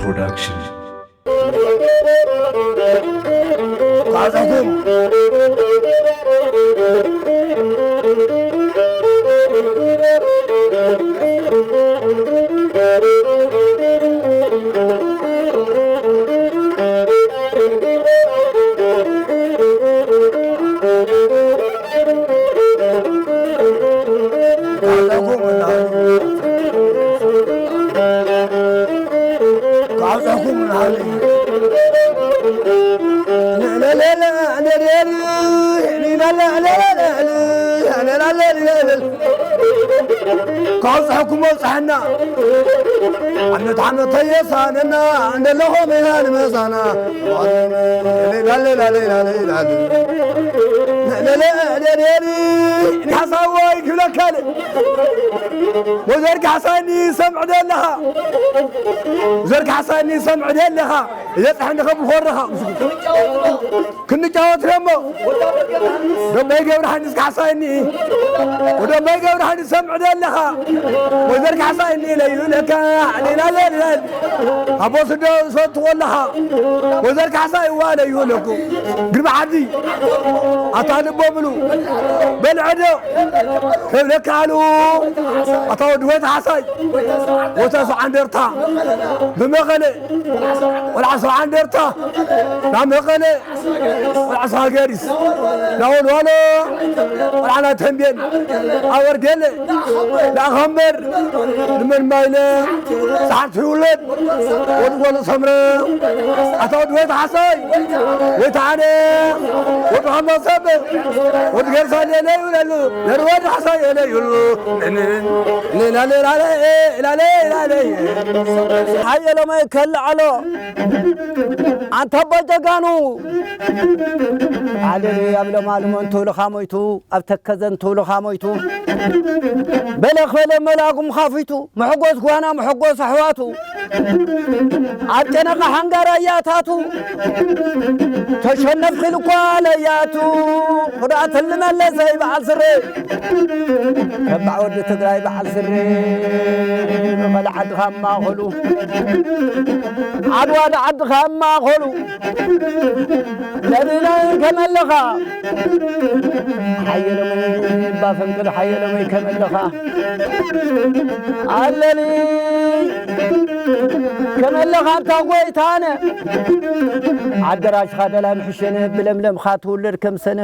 Production. ቃልኩም ካብፅሐኩም ኣብፅሐና። ዓመት ዓመት ተየሳነና፣ እንደለኹም ኢና ንመሳና። ሓሳብ ወይ ክብለካ ኣለ። ወዘር ካሕሳይኒ ሰምዕ ደለኻ። ወዘር ካሕሳይኒ ሰምዕ ደለኻ። እየ ጸሕኒ ከም ኾረኻ። ክንጫወት ደሞ። ደሞይ ገብረሃንስ ካሕሳይኒ። ወደሞይ ገብረሃንስ ሰምዕ ደለኻ። ወዘር ካሕሳይኒ ለይብለካ። ሌላ ለልበል። ኣቦ ስዶ ሰጥዎ ኣለኻ። ወዘር ካሕሳይ እዋ ለይብለኩ። ግርማ ዓዲ። ኣታ ልቦ ብሉ። በልዐዶ። ክብለካ ኣሉ። ኣታ ወዲ ወይ ካሕሳይ። ወታ ሰዓንደርታ። ብመቐለ። ቆልዓ ሰብዓ እንደርታ፣ ናብ መቐለ፣ ቆልዓ ሰሃገሪስ፣ ናብ ወልዋሎ፣ ቆልዓ ናብ ተንቤን፣ ኣበርገለ፣ ንኣኸምበር፣ ንመንማይለ፣ ሰሓርቲ ይውለድ፣ ወዲ ጓሉ ሰምረ፣ ኣታ ወዲ ወይ ተሓሳይ፣ ወይ ተዓነ፣ ወዲ ሃማ ሰብ፣ ወዲ ገርሳ ሌለ ይውለሉ፣ ነሪ ወዲ ሓሳይ ሌለ ይውሉ፣ ሌላ ሌላ ሌላ ሌላ ሌላ ሓየሎመይ ከለዓሎ ኣንታ ኣቦ ጀጋኑ። ዓለሊ ኣብ ለማልሞ እንተውልኻ ሞይቱ፣ ኣብ ተከዘ እንተውልኻ ሞይቱ። በለ ክበለ መላጉም ኻፊቱ፣ መሕጎስ ጓና መሕጎስ ኣሕዋቱ። ኣብ ጨነቐ ሓንጋራ እያታቱ፣ ተሸነፍ ኺልኳ ለያቱ። ኹዳት ልመለሰይ በዓል ስረ። ተባዕ ወዲ ትግራይ በዓል ስረ። መቐለ ዓድኻ ማእኸሉ። ዓድዋ ዶ ዓድኻ ማእኸሉ። ለብለይ ከመለኻ። ሓየሎመይ እባ ፈንቅል ሓየሎመይ ከመለኻ። ኣለሊ ከመለኻ ኣንታ ጎይታነ። ዓደራሽኻ ደላይ ምሕሸነ ብለምለምኻ ትውለድ ከም ሰነ።